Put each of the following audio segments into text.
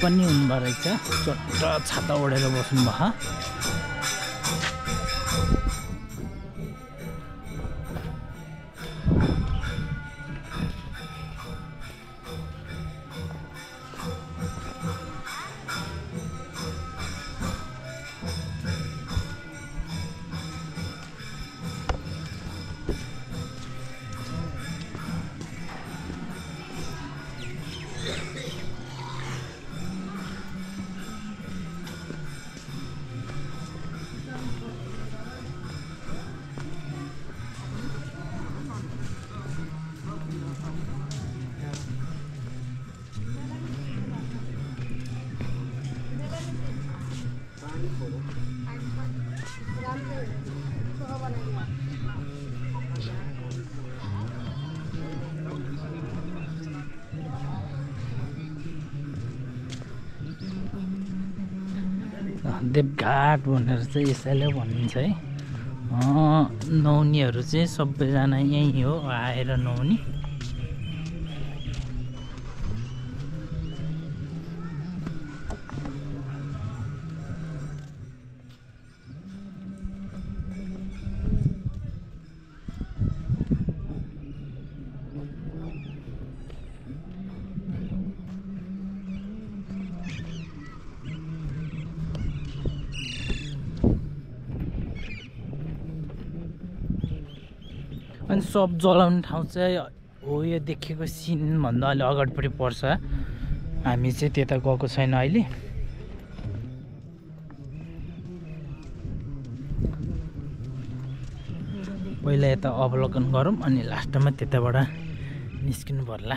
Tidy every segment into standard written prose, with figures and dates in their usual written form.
पनि हुनुभएको रहेछ चट्ट छाता ओढेर बस्नु भयो देवघाट भनेर चाहिँ यसैले भनिन्छ है नुहाउनेहरू चाहिँ सबैजना यहीँ हो आएर नुहाउने अनि सब जलाउने ठाउँ चाहिँ हो यो देखेको सिन भन्दा अलि अगाडिपट्टि पर्छ हामी चाहिँ त्यता गएको छैन अहिले पहिला यता अवलोकन गरौँ अनि लास्टमा त्यताबाट निस्किनु पर्ला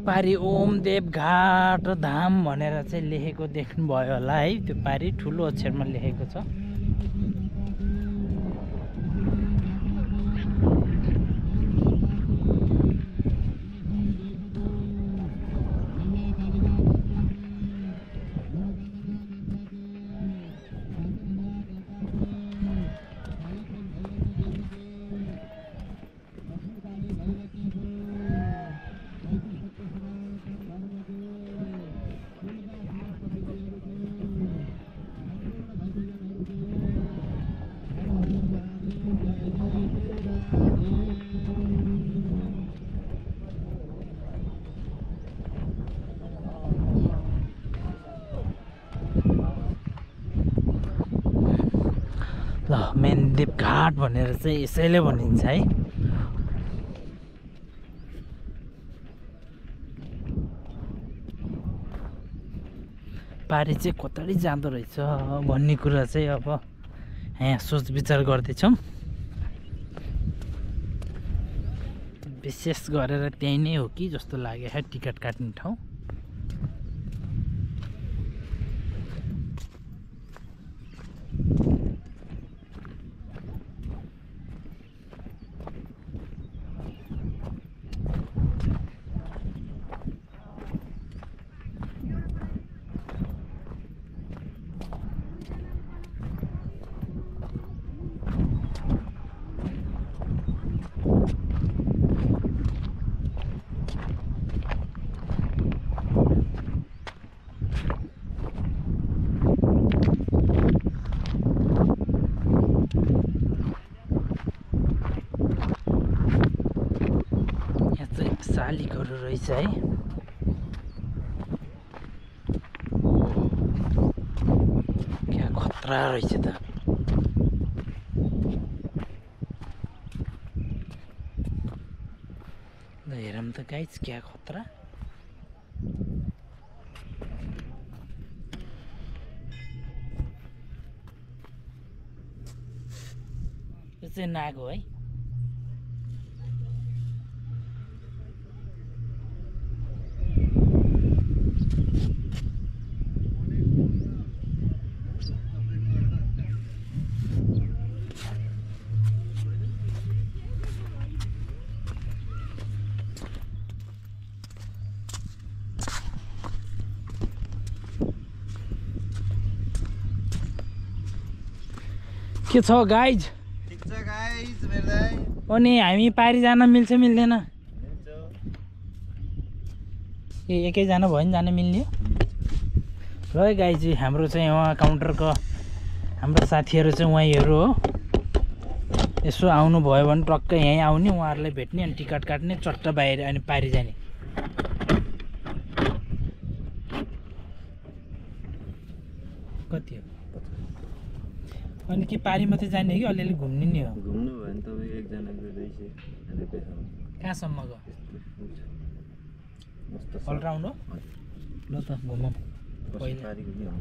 पारी ओम देवघाट धाम भनेर चाहिँ लेखेको देख्नुभयो होला है त्यो पारी ठुलो अक्षरमा लेखेको छ ल मेन देवघाट भनेर चाहिँ यसैले भनिन्छ है पारी चाहिँ कतै जाँदो रहेछ भन्ने कुरा चाहिँ अब यहाँ सोच विचार गर्दैछौँ विशेष गरेर त्यही नै हो कि जस्तो लाग्यो है टिकट काट्ने ठाउँ शालिगहरू रहेछ है क्या खतरा रहेछ त हेरौँ त गाइस क्या खतरा चाहिँ नआएको है। के छ गाइज? ठीक छ गाइज मेरो दाइ। अनि हामी पारी जान मिल्छ मिल्दैन? ए एकैजना भयो नि जान मिल्ने? ल गाइज हाम्रो चाहिँ उहाँ काउन्टरको हाम्रो साथीहरू चाहिँ उहाँहरू हो। यसो आउनु भयो भने टक्क यहीँ आउने, उहाँहरूलाई भेट्ने अनि टिकट काट्ने, चट्ट बाहिर अनि पारी जाने। कति हो? अनि के पारी मात्रै जाने कि अलिअलि घुम्ने नि हो? घुम्नु भयो भने तपाईँ एकजनाको 200 पैसा कहाँसम्मको? मस्त अलराउन्ड हो? ल त घुमौँ पहिला। पारीको के हो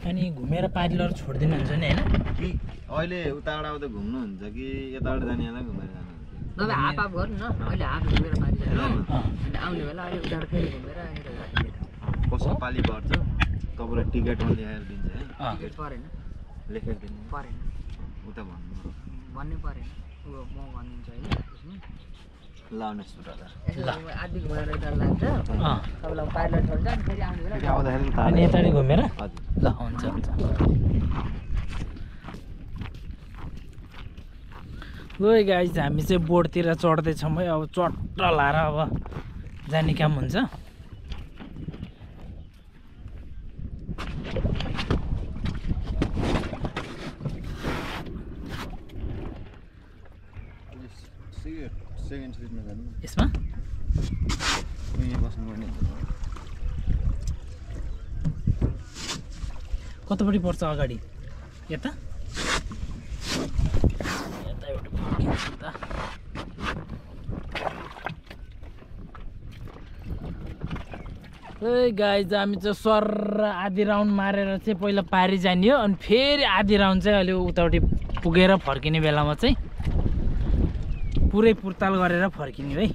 अनि घुमेर पारी लर छोडिदिनुहुन्छ नि होइन? कि अहिले उताबाट आउँदा घुम्नुहुन्छ कि यताबाट जानेलाई घुमेर जानुहुन्छ? तपाईँ हाफ हाफ गर्नु न। अहिले हाफ घुमेर पारी जानु, अनि आउने बेला अहिले उताबाट फेरि घुमेर कसको पाली पर्छ तपाईँलाई टिकटमा लेखाएर दिन्छ है? टिकट परेन लेखेर दिनु परेन उता भन्नु भन्नै परेन। ऊ म भनिदिन्छु होइन त्यसमा। ल आउनुहोस् ब्रदर। यसो आधी घुमेर यता लान्छ तपाईँलाई पारीलाई छोड्छ, अनि फेरि आउने बेला फेरि आउँदाखेरि अनि यताडि घुमेर हजुर ल हुन्छ हुन्छ। ल गाइज हामी चाहिँ बोटतिर चढ्दैछौँ है। अब चट्ट लाएर अब जाने काम हुन्छ। सेकेन्ड सिटमा जानु यसमा उयो बस्नुपर्ने। कतापट्टि पर्छ अगाडि? यता यता एउटा फर्किन्छ त। ए गाइज हामी चाहिँ सर आधी राउन्ड मारेर चाहिँ पहिला पारी जाने हो, अनि फेरि आधी राउन्ड चाहिँ अहिले उतापट्टि पुगेर फर्किने बेलामा चाहिँ पुरै पुर्ताल गरेर फर्किने है।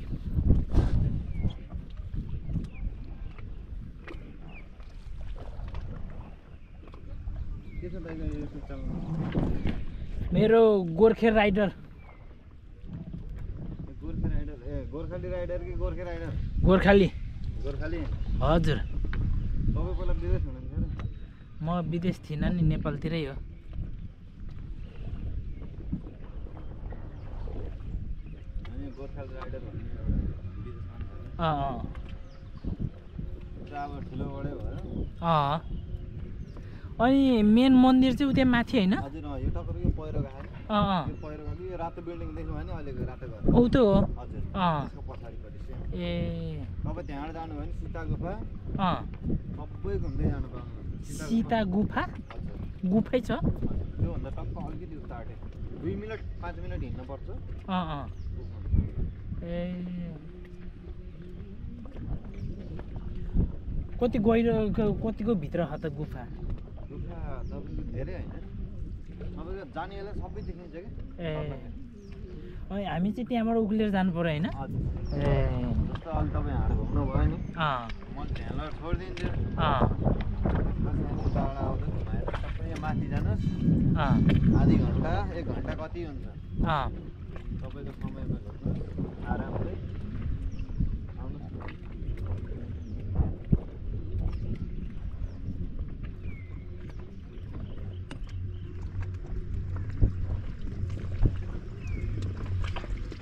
मेरो गोर्खे राइडर। गोर्खे राइडर ए गोर्खाली राइडर कि गोर्खे राइडर? गोर्खाली। गोर्खाली हजुर। तपाईँ पहिला विदेश हुनुहुन्थ्यो र? म विदेश थिइनँ नि, नेपालतिरै हो। गोर्खाली राइडर भन्ने एउटा विदेशमा अब ठुलो बडे भयो। अनि मेन मन्दिर चाहिँ उता माथि होइन? हजुर यो टक्कर यो पहिरो गएको यो पहिरो गएको यो रातो बिल्डिङ देख्नु भयो नि अहिलेको रातो घर? औ त हो। हजुर त्यसको पछाडिपट्टि चाहिँ ए तपाईँ त्यहाँबाट जानुभयो भने सीता गुफा सबै घुम्दै जानु पाउनुहुन्छ। सीता गुफा? हजुर गुफै छ? त्योभन्दा टक्क अलिकति उता आँटे 2 मिनट 5 मिनट हिँड्नुपर्छ। ए कति गहिरो कतिको भित्र छ त गुफा? गुफा तपाईँको धेरै होइन, तपाईँको जानेलाई सबै देखिन्छ कि। ए अनि हामी चाहिँ त्यहाँबाट उक्लेर जानु पर्यो होइन? हजुर ए जस्तो अहिले तपाईँ हाड घुम्नु भयो नि, म त्यहाँबाट छोडिदिन्छु। उताबाट आउँदा घुमाएर तपाईँ यहाँ माथि जानुहोस्, आधी घन्टा 1 घन्टा कति हुन्छ तपाईँको समयमा घुम्नुहोस् आरामले आउनुहोस्।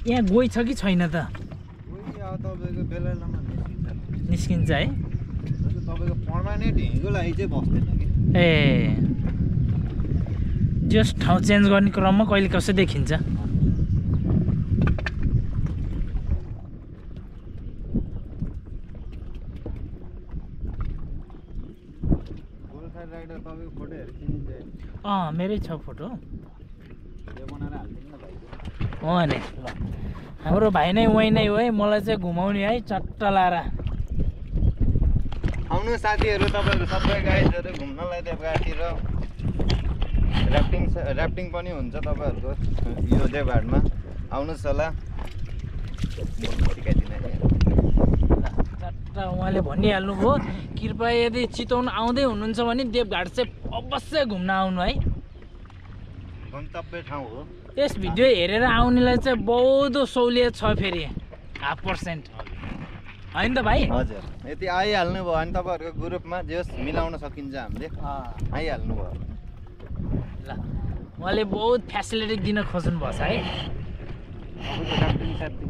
यहाँ गई छ कि छैन त? अब तपाईँको बेला बेलामा निस्किन्छ है? तपाईँको पर्मानेन्ट हिँड्को लागि चाहिँ बस्दैन कि। ए जस्ट ठाउँ चेन्ज गर्ने क्रममा कहिले कसो देखिन्छ। राइडर तपाईँको फोटोहरू चिनिन्छ? मेरै छ फोटो। यो बनाएर हालिदिनु न भाइ। नि ल हाम्रो भाइ नै वहीँ नै हो है, मलाई चाहिँ घुमाउने है चट्ट लाएर। आउनु साथीहरू तपाईँहरू सबै गाइडहरू घुम्नलाई देवघाटतिर ऱ्याफ्टिङ पनि हुन्छ तपाईँहरूको यो देवघाटमा आउनुहोस् होला उहाँले भनिहाल्नुभयो कृपया यदि चितवन आउँदै हुनुहुन्छ भने देवघाट चाहिँ अवश्य घुम्न आउनु है गन्तव्य ठाउँ हो यस भिडियो हेरेर आउनेलाई चाहिँ बहुत सहुलियत छ फेरि 0.5% होइन त भाइ हजुर यति आइहाल्नु भयो भने तपाईँहरूको ग्रुपमा जे होस् मिलाउन सकिन्छ हामीले आइहाल्नु भयो ल उहाँले बहुत फेसिलिटी दिन खोज्नु भएको छ है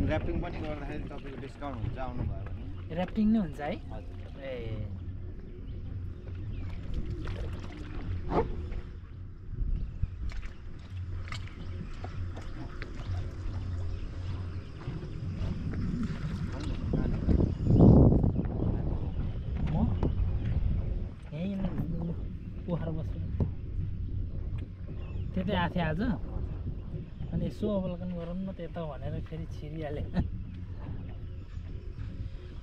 ऱ्याफ्टिङ पनि गर्दाखेरि तपाईँको डिस्काउन्ट हुन्छ आउनु भयो भने ऱ्याफ्टिङ नै हुन्छ है हजुर ए पोखरा बस्छु त्यतै आएको थिएँ आज अनि यसो अवलोकन गरौँ न त्यता भनेर फेरि छिरिहालेँ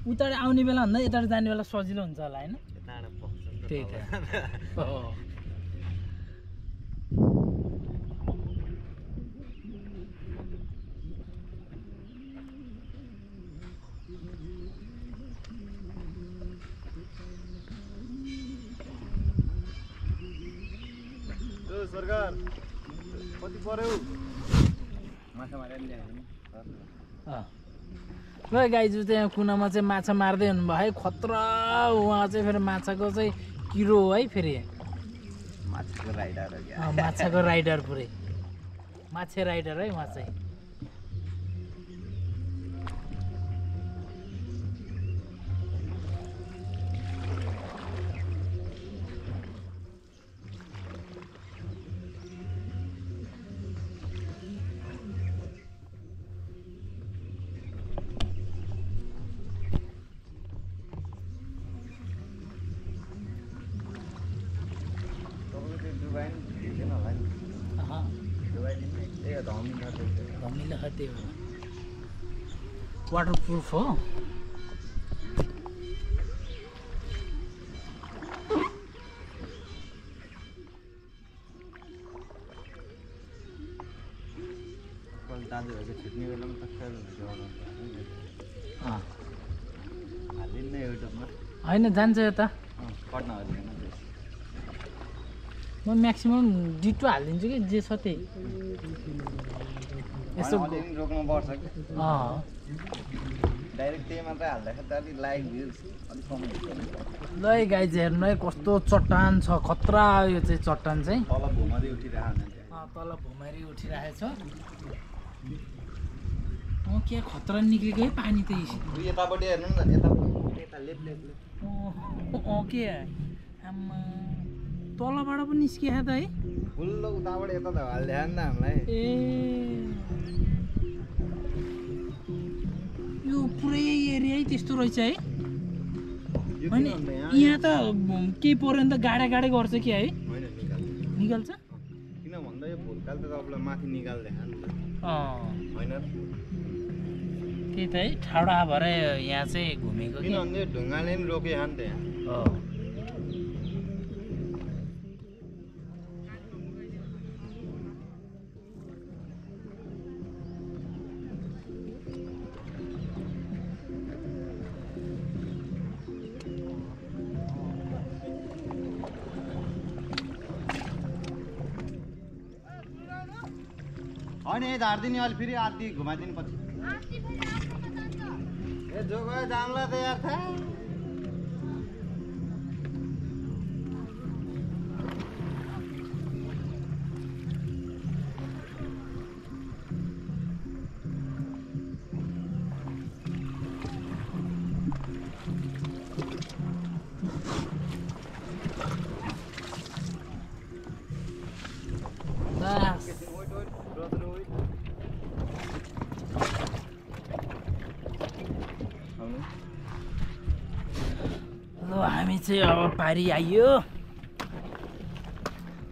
उता आउने बेला भन्दा यता जाने बेला सजिलो हुन्छ होला होइन त्यही त सरकार कति पर्यो माछा मारेर ल्यायो ल गाइजु चाहिँ कुनामा चाहिँ माछा मार्दै हुनुभयो है खतरा उहाँ चाहिँ फेरि माछाको चाहिँ किरो हो है फेरि माछाको राइडर पुरै माछे राइडर है उहाँ चाहिँ धमिलो त्यही हो वाटरप्रुफ हो दाजुहरू छुट्ने बेलामा हालिन्न युट्युबमा होइन जान्छ यता पढ्न हालिन्न म म्याक्सिमम् डिटो हालिदिन्छु कि जे छ त्यही यसो रोक्नु पर्छ कि डाइरेक्ट त्यही मात्रै हाल्दाखेरि त अलिक लाइक भ्युज अलिक कम हुन्छ ल गाइज हेर्नु है कस्तो चट्टान छ खतरा यो चाहिँ चट्टान चाहिँ तल भुमरी उठिरहेको तल भुमरी उठिरहेको छ के खतरा निक्लेको है पानी त यतापट्टि हेर्नु न यता लेफ्ट के आम्मा तलबाट पनि निस्किया त है फुल्लो उताबाट यता त हाल्दै नि त हामीलाई ए यो पुरै एरिया त्यस्तो रहेछ है होइन यहाँ त केही पऱ्यो भने त गाडे गर्छ कि है निकाल्छ किन भन्दा यो भुलकाल त तपाईँलाई माथि निकाल्दै नि त होइन त्यही त है ठाडा भएर यहाँ चाहिँ घुमेको किन भन्दा यो ढुङ्गाले पनि रोकिया नि त यहाँ होइन यही झारिदिने अहिले फेरि आदि घुमाइदिनु पछि ए जो गयो जामला त यार था हामी चाहिँ अब पारी आइयो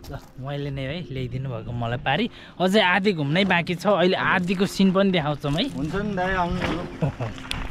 ल मैले नै है ल्याइदिनु भएको मलाई पारी अझै आधी घुम्नै बाँकी छ अहिले आधीको सिन पनि देखाउँछौँ है हुन्छ नि दाइ आउनु